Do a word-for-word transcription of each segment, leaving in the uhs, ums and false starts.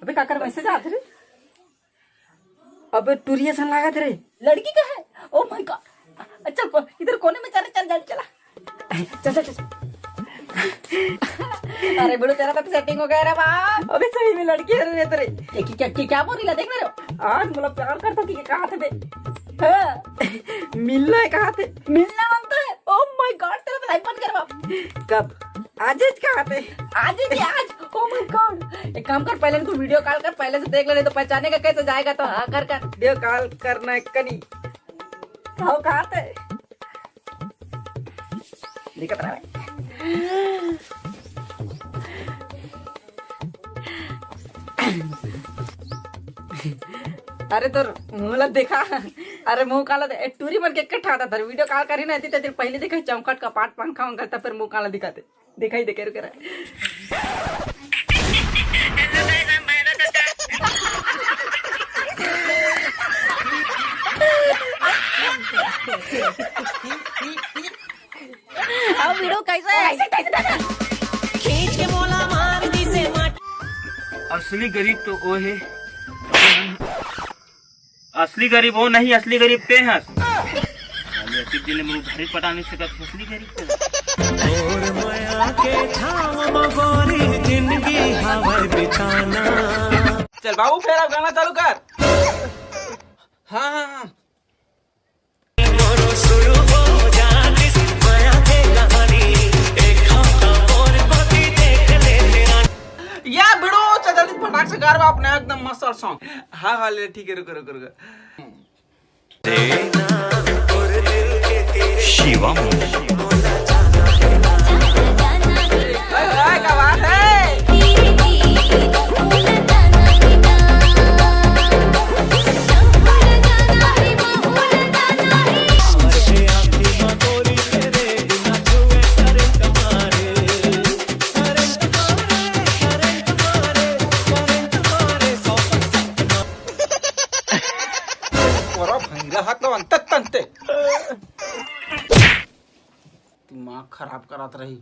अबे काकर मैसेज आत रे? अबे टूरी असन लागत रे। लड़की का है? Oh my God। अच्छा, को-, इधर कोने में चल, चल, चल, चला। चल, चल, चल। अरे बिड़ू, तेरा तो सेटिंग हो गया रे बाप। अबे सही में लड़की है रे तेरे। क्या, क्या, क्या, क्या बोल रही है? देख रहे हो? आज मतलब प्यार करता कि कहा थे बे? हाँ। मिलना है कहा थे? मिलना मांगता है? Oh my God, तेरा तो लाइफ बन गया रे बाप। कब? आज ही कहा थे? आज ही क्या आज? Oh my God। एक काम कर, पहले इनको वीडियो कॉल कर, पहले से देख ले, नहीं तो पहचानेगा कैसे जाएगा तो। हाँ, कर, कर। वीडियो कॉल करना है कनी। हाँ, कहा थे? दिखत रहा है। अरे तोर मुंह ला देखा। अरे मुंह काला दे-, ए, टूरी मन के इकट्ठा आता था, वीडियो कॉल करी ना, इतनी तेरे पहले देखा चौखट का पाट पंखा वंखा था, फिर मुंह काला दिखाते। दिखाई दे के रुक रहा है। अब वीडियो कैसे है? खींच के मोला मार दी से माटी। असली गरीब तो वो है, असली गरीब वो नहीं, असली गरीब ते हस। अरे अतीत दिन में उधारी पटा नहीं सकत, असली गरीब ते। तोर मया के छाव म गोरी जिंदगी हवय बिताना। चल बाबू, फिर अब गाना चालू कर। हाँ, हाँ, हाँ। या बिड़ो, चल जल्दी फटाक से गार बा अपने एकदम मस्त सॉन्ग। हाँ, हाँ, ले, ठीक है, रुको, रुको, रुको। शिवम। ओए, ओए, क्या बात है? तोरा भैरा हाथ लो अंत तंते। दिमाग खराब करत रही।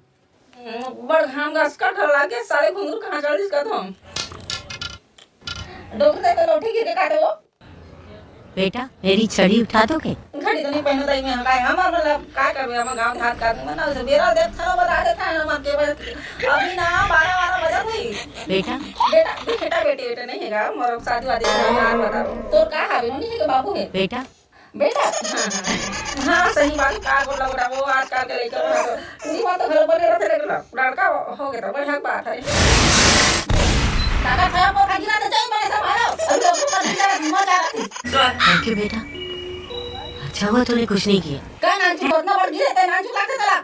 बड़ घाम घसकट ह लागे, साले घुंगरू कहाँ चल दिस कहत हम। डोकरे तो लोटे गिर के काटे वो। बेटा, मेरी छड़ी उठा दोगे? घड़ी तो नहीं पहनो ताई में हम काय, हम मतलब काय करबे, हम गांव देहात का आदमी ना, उसे बेरा देख थारो बता दे था, हम के बस अभी ना बारह बारह बजत हुई। बेटा। बेटा, बेटा, बेटी, बेटा नहीं है गा, मोर शादी वादी का जान बता। तोर का हावे, नहीं है के बाबू है? बेटा। बेटा, हाँ, हाँ, हाँ, सही बात, का बोला बेटा, वो आजकल के लइका मन तो पूरी बात तो घर बने रहते रे, लड़का हो गया तो बढ़िया बात है। काका खाया पोखा गिरा तो चाहिए बने सब मारो, अभी लोगों का गिरा घूमा जा रहा थी। थैंक यू बेटा, अच्छा हुआ तूने कुछ नहीं किया। का नानचू इतना बड़ गिरे, ते नानचू लागते तला।